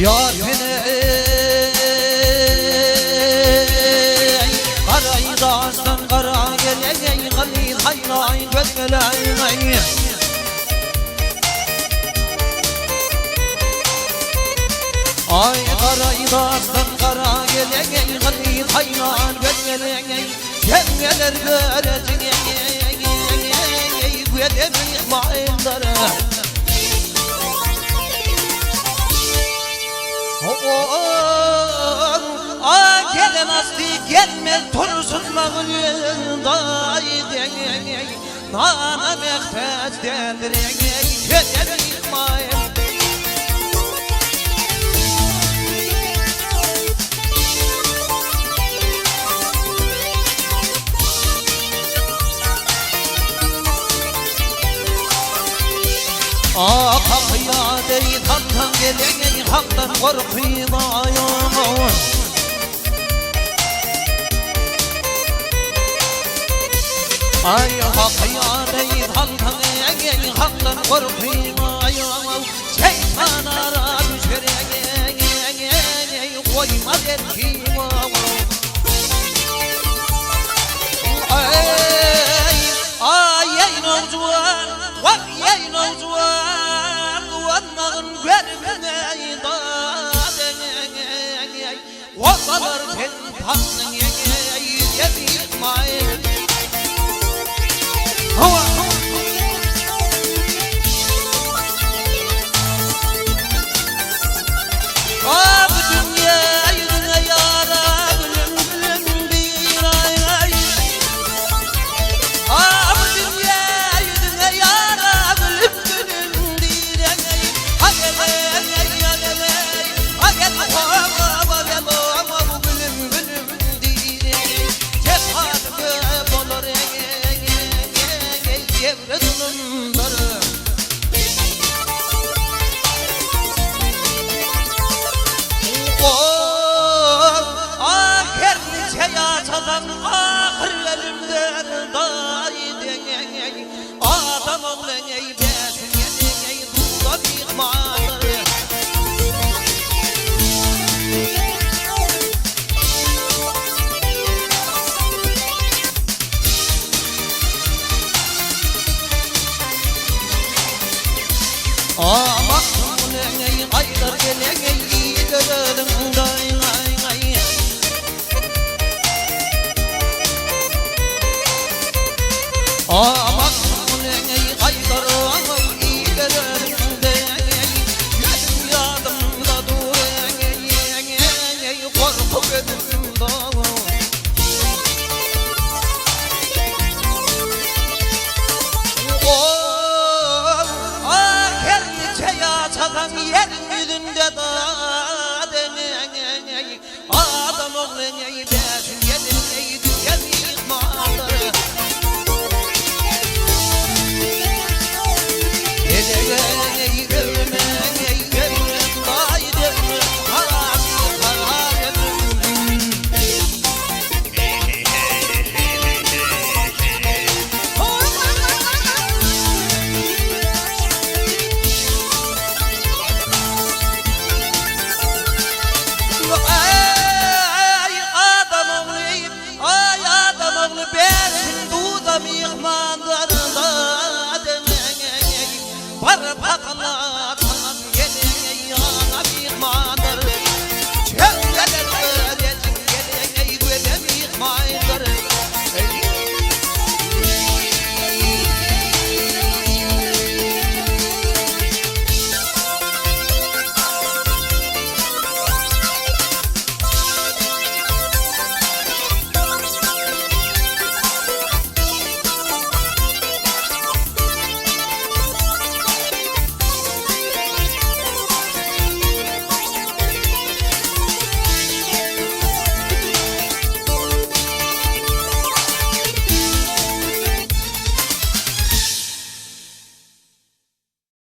Ýar seni eý, Garaý daşdan gara geleý, Gylyz haýraý göz geleý. Aý garaý daşdan gara geleý, Gylyz haýran göz geleý. Sen geler göresiň eý, Göze myhmanlar. A gelen asty gelmez tursun maglyn daý deň Nana mähtäç däldir göze myhman. A kapyýa deý hakdan geleň hakdan gorkymaýoň. Aý kapyýa deý hakdan geleň hakdan gorkymaýoň. Şeýtan ara düşer goýmaz erkim. Aý aý ey nowjuwan wah ey nowjuwan guwanmagyn görgüne Obalar sen tatlyň ýeňe Hawa. A bu dünýä ýüzüne ýara gülüm gülüm bir aý aý. A bu dünýä ýüzüne ýara gülüm gülüm bir aý. Ha gel ey ha gel ey ha gel ha gel ha gülüm gülüm diýr. Jepat köp bolar ey ey zulümler. Ah her niçe ýaşasaň ahyr ölümden daýy deň Adam oglan ey bäşin ýeň duza myhmandyr. Ah Magtymguly ey gaýdar geleň ey gidereliň daýy aý. Ah.